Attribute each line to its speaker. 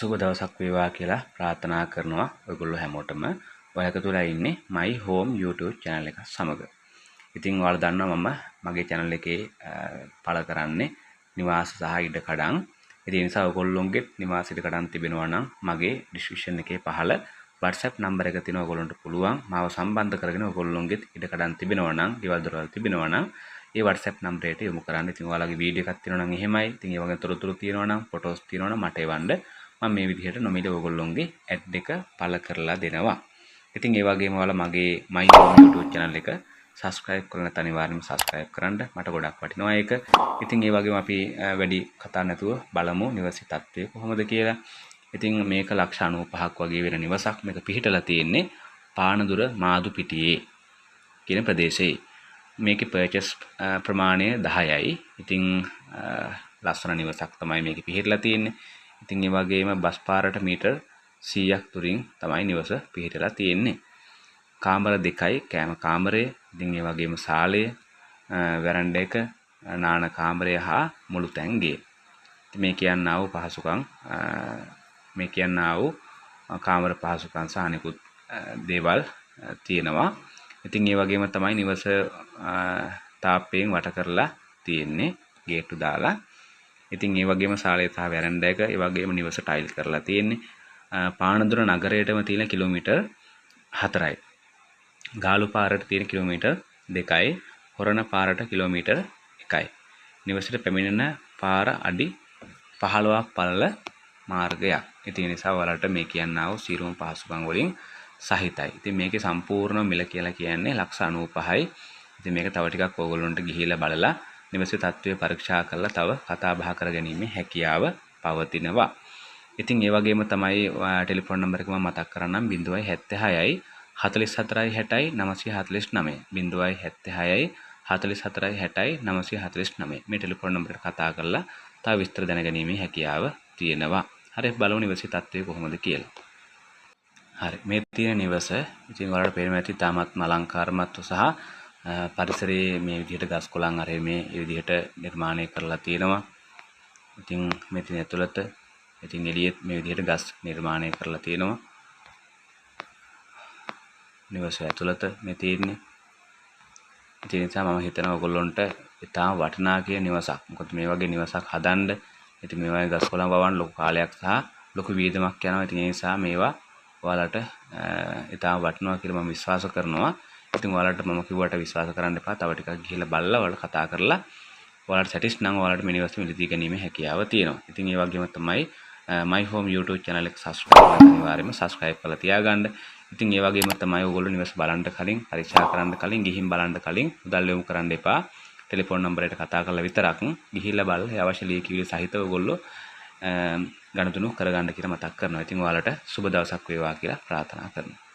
Speaker 1: සුබ දවසක් වේවා කියලා ප්‍රාර්ථනා කරනවා ඔයගොල්ලෝ හැමෝටම. ඔයා එකතු වෙලා ඉන්නේ My Home YouTube channel එක සමග. ඉතින් ඔයාලා දන්නවා මම මගේ channel එකේ පළ කරන්නේ නිවාස සහ ඉඩකඩම්. ඉතින් ඒ නිසා ඔයගොල්ලොන්ගේ නිවාස ඉඩකඩම් තිබෙනවා නම් මගේ ඩිස්ක්‍රිප්ෂන් එකේ පහළ WhatsApp number එක තියෙනවා, ඔයගොල්ලන්ට පුළුවන් මාව සම්බන්ධ කරගෙන ඔයගොල්ලොන්ගේ ඉඩකඩම් තිබෙනවා නම්, ගෙවල් දොරවල් තිබෙනවා නම් ඒ WhatsApp නම්බරයට යොමු කරන්න. ඉතින් ඔයාලගේ වීඩියෝ එකක් තියෙනවා නම් එහෙමයි. ඉතින් ඒ වගේ තොරතුරු තියෙනවා නම්, ෆොටෝස් තියෙනවා නම් මට එවන්න. මම මේ විදිහට නොමිලේ ඔයගොල්ලොන්ගේ ඇඩ් එක පළ කරලා දෙනවා. ඉතින් ඒ වගේම ඔයාලා මගේ My Home YouTube channel එක සබ්ස්ක්‍රයිබ් කරලා නැත්නම් අනිවාර්යයෙන්ම සබ්ස්ක්‍රයිබ් කරන්න. මට ගොඩක් වටිනවා ඒක. ඉතින් ඒ වගේම අපි වැඩි කතා නැතුව බලමු නිවසේ තත්ත්වය කොහොමද කියලා. ඉතින් මේක ලක්ෂ 95ක් වගේ වෙන නිවසක්. මේක පිහිටලා තියෙන්නේ පානදුර මාදුපිටියේ කියන ප්‍රදේශයේ. මේකේ පර්චේස් ප්‍රමාණය 10යි. ඉතින් ලස්සන නිවසක් තමයි මේකේ පිහිටලා තියෙන්නේ. ඉතින් ඒ වගේම බස් පාරට මීටර් 100ක් දුරින් තමයි නිවස පිහිටලා තියෙන්නේ. කාමර දෙකයි, කෑම කාමරය, ඉතින් ඒ වගේම සාලය, වැරන්ඩා එක, නාන කාමරය හා මුළු තැන් ගේ. ඉතින් මේ කියන්නා වූ පහසුකම්, මේ කියන්නා වූ කාමර පහසුකම් සහ අනිකුත් දේවල් තියෙනවා. ඉතින් ඒ වගේම තමයි නිවස තාප්පයෙන් වට කරලා තියෙන්නේ ගේට්ටු දාලා. ඉතින් ඒ වගේම සාලය සහ වැරන්ඩා එක, ඒ වගේම නිවස ටයිල් කරලා තියෙන්නේ. පානදුර නගරයටම තියෙන කිලෝමීටර් 4යි. ගාලු පාරට තියෙන කිලෝමීටර් 2යි. හොරණ පාරට කිලෝමීටර් 1යි. නිවසට පැමිණෙන පාර අඩි 15ක් පළල මාර්ගයක්. ඉතින් ඒ නිසා ඔයාලට මේ කියන්නා වූ සියලුම පහසුකම් වලින් සහිතයි. ඉතින් මේකේ සම්පූර්ණ මිල කියලා කියන්නේ ලක්ෂ 95යි. ඉතින් මේක තව ටිකක් ඕගොල්ලන්ට ගිහිල්ලා බලලා නිවසේ තත්ත්වය පරීක්ෂා කරලා තව කතා බහ කරගැනීමේ හැකියාව පවතිනවා. ඉතින් ඒ වගේම තමයි ටෙලිෆෝන් නම්බර් එක මම මතක් කරන්නම්, 076යි 44යි 60යි 949, 076යි 44යි 60යි 949. මේ ටෙලිෆෝන් නම්බරයට කතා කරලා තව විස්තර දැනගැනීමේ හැකියාව තියෙනවා. හරි, බලමු නිවසේ තත්ත්වය කොහොමද කියලා. හරි, මේ තියෙන නිවස. ඉතින් ඔයාලට පේනවා ඇති තාමත්ම අලංකාරමත්ව සහ පරිසරයේ මේ විදිහට ගස් කොළන් අර මේ විදිහට නිර්මාණය කරලා තියෙනවා. ඉතින් මේ තියෙන ඇතුළත. ඉතින් එළියෙත් මේ විදිහට ගස් නිර්මාණය කරලා තියෙනවා. නිවස ඇතුළත මේ තියෙන්නේ. ඉතින් ඒ නිසා මම හිතනවා ඔයගොල්ලොන්ට ඉතාම වටිනා කියන නිවසක්. මොකද මේ වගේ නිවසක් හදන්න, ඉතින් මේ වගේ ගස් කොළන් වවන්න ලොකු කාලයක් සහ ලොකු වියදමක් යනවා. ඉතින් ඒ නිසා මේවා ඔයාලට ඉතාම වටිනවා කියලා මම විශ්වාස කරනවා. ඉතින් ඔයාලට මම කිව්වට විශ්වාස කරන්න එපා. තව ටිකක් ගිහිල්ලා බලලා ඔයාලා කතා කරලා ඔයාලට සැටිස් නම් ඔයාලට මේ නිවස මිලදී ගැනීමේ හැකියාව තියෙනවා. ඉතින් ඒ වගේම තමයි My Home YouTube channel එක subscribe කරලා අනිවාර්යයෙන්ම subscribe කරලා තියාගන්න. ඉතින් ඒ වගේම තමයි ඔයගොල්ලෝ නිවස බලන්න කලින්, පරීක්ෂා කරන්න කලින්, ගිහින් බලන්න කලින් මුදල් යොමු කරන්න එපා. ටෙලිෆෝන් නම්බරයට කතා කරලා විතරක් ගිහිල්ලා බලලා ඒ අවශ්‍ය ලියකියවිලි සහිතව ඔයගොල්ලෝ ගනුදෙනු කරගන්න කියලා මතක් කරනවා. ඉතින් ඔයාලට සුබ දවසක් වේවා කියලා ප්‍රාර්ථනා කරනවා.